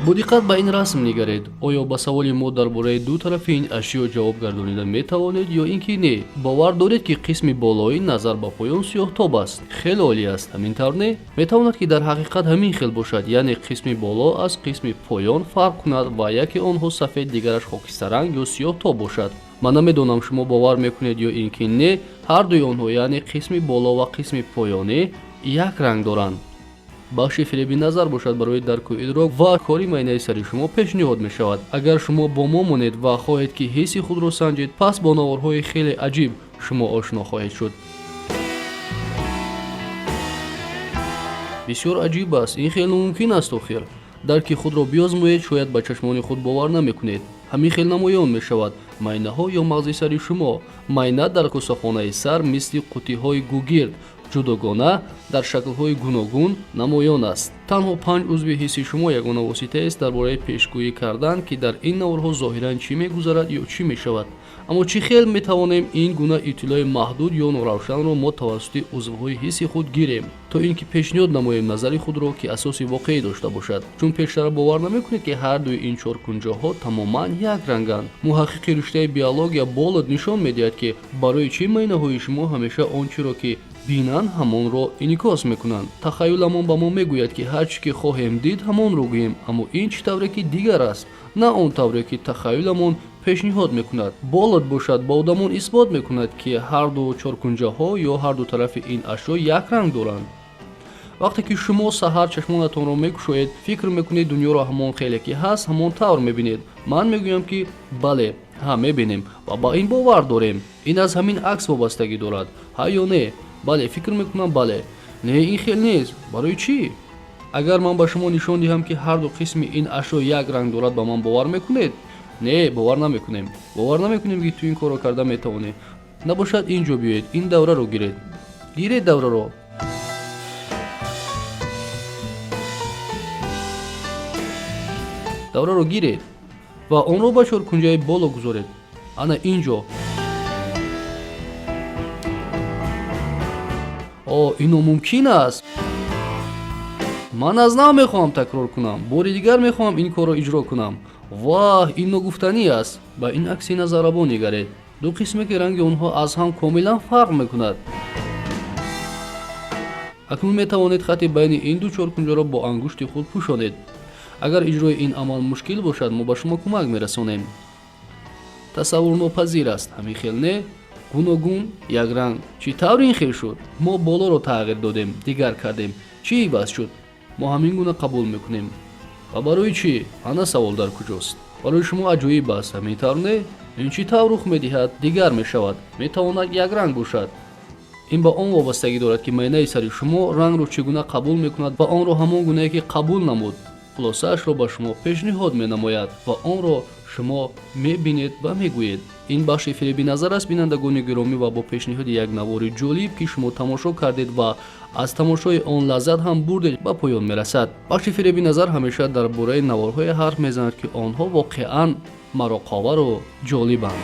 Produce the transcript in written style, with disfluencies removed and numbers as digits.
Бо диққат ба ин расм нигаред. Оё ба саволи мо дар бораи ду тарафи ин ашё ҷавоб гардонида метавонед ё ин ки не? Бовар доред, ки қисми болоӣ назар ба поён сиёҳтоб аст? Хеле олӣ аст, ҳамин тавр не? Метавонад, ки дар ҳақиқат ҳамин хел бошад, яъне қисми боло аз қисми поён фарқ кунад ва яке онҳо сафед, дигараш хокистаранг ё сиёҳтоб бошад. Ман намедонам, шумо бовар мекунед ё ин ки не, ҳар дуи онҳо, яъне қисми боло ва қисми поёнӣ, як ранг доранд. Бахши фиреби назар бошад, барои дарку идрок ва кори майнаи сари шумо пешниҳод мешавад. Агар шумо бо мо монед ва хоҳед, ки ҳисси худро санҷед, пас бо наворҳои хеле аҷиб шумо ошно хоҳед шуд. Бисёр аҷиб аст, ин хел номумкин аст. Охир дарки худро биозмоед, шояд ба чашмони худ бовар намекунед. Ҳамин хел намоён мешавад майнаҳо ё мағзи сари шумо. Майна дар косахонаи сар мисли қуттиҳои гугирд ҷудогона дар шаклҳои гуногун намоён аст. Танҳо панҷ узви ҳисси шумо ягона воситаест дар бораи пешгӯӣ кардан, ки дар ин наворҳо зоҳиран чӣ мегузарад ё чӣ мешавад. Аммо чӣ хел метавонем ин гуна иттилои маҳдуд ё норавшанро мо тавассути узвҳои ҳисси худ гирем, то ин ки пешниҳод намоем назари худро, ки асоси воқеӣ дошта бошад? Чун пештара бовар намекунед, ки ҳар дуи ин чоркунҷаҳо тамоман якранганд. Муҳаққиқи риштаи биология Болот нишон медиҳад, ки барои чӣ майнаҳои шумо ҳамеша он чиро, ки бинанд, ҳамонро инъикос мекунанд. Тахаюламон ба мо мегӯяд, ки ҳар чӣ ки хоҳем дид, ҳамонро гӯем, аммо ин чӣ тавре ки дигар аст, на он тавре ки тахаюламон пешниҳод мекунад. Болот бошад, ба одамон исбот мекунад, ки ҳарду чоркунҷаҳо ё ҳарду тарафи ин ашё якранг доранд. Вақте ки шумо саҳар чашмонатонро мекушоед, фикр мекунед, дунёро ҳамон хеле ки ҳаст, ҳамон тавр мебинед. Ман мегӯям, ки бале, ҳа, мебинем ва ба ин бовар дорем. Ин аз ҳамин акс вобастагӣ дорад, ҳа ё не? Бале, фикр мекунам, бале. Не, ин хел нест. Барои чӣ? Агар ман ба шумо нишон диҳам, ки ҳарду қисми ин ашё як ранг дорад, ба ман бовар мекунед? Не, бовар намекунем. Бовар намекунем, ки ту ин корро карда метавонӣ. Набошад, ин ҷо биёед, ин давраро гиред. Гиред давраро. Давраро гиред ва онро ба чоркунҷаи боло гузоред, ана ин ҷо. О, ин номумкин аст. Ман аз нав мехоҳам такрор кунам, бори дигар мехоҳам ин корро иҷро кунам. Ваҳ, ин ногуфтанӣ аст. Ба ин акси назаррабо нигаред, ду қисме, ки ранги онҳо аз ҳам комилан фарқ мекунад. Акнун метавонед хати байни ин ду чоркунҷаро бо ангушти худ пӯшонед. Агар иҷрои ин амал мушкил бошад, мо ба шумо кӯмак мерасонем. Тасаввурнопазир аст, ҳамин хел не? Гуногун, якранг. Чӣ тавр ин хел шуд? Мо болоро тағйир додем, дигар кардем. Чӣ иваз шуд? Мо ҳамин гуна қабул мекунем. Ва барои чӣ? Ана савол дар куҷост. Барои шумо аҷоиб аст, ҳамин тавр не? Ин чӣ тавр рух медиҳад, дигар мешавад, метавонад якранг бошад? Ин ба он вобастагӣ дорад, ки майнаи сари шумо рангро чӣ гуна қабул мекунад ва онро ҳамон гунае ки қабул намуд, хулосаашро ба шумо пешниҳод менамояд ва онро шумо мебинед ва мегӯед. Ин бахши фиреби назар аст, бинандагони гиромӣ, ва бо пешниҳоди як навори ҷолиб, ки шумо тамошо кардед ва аз тамошои он лаззат ҳам бурдед, ба поён мерасад. Бахши фиреби назар ҳамеша дар бораи наворҳое ҳарф мезанад, ки онҳо воқеан мароқовару ҷолибанд.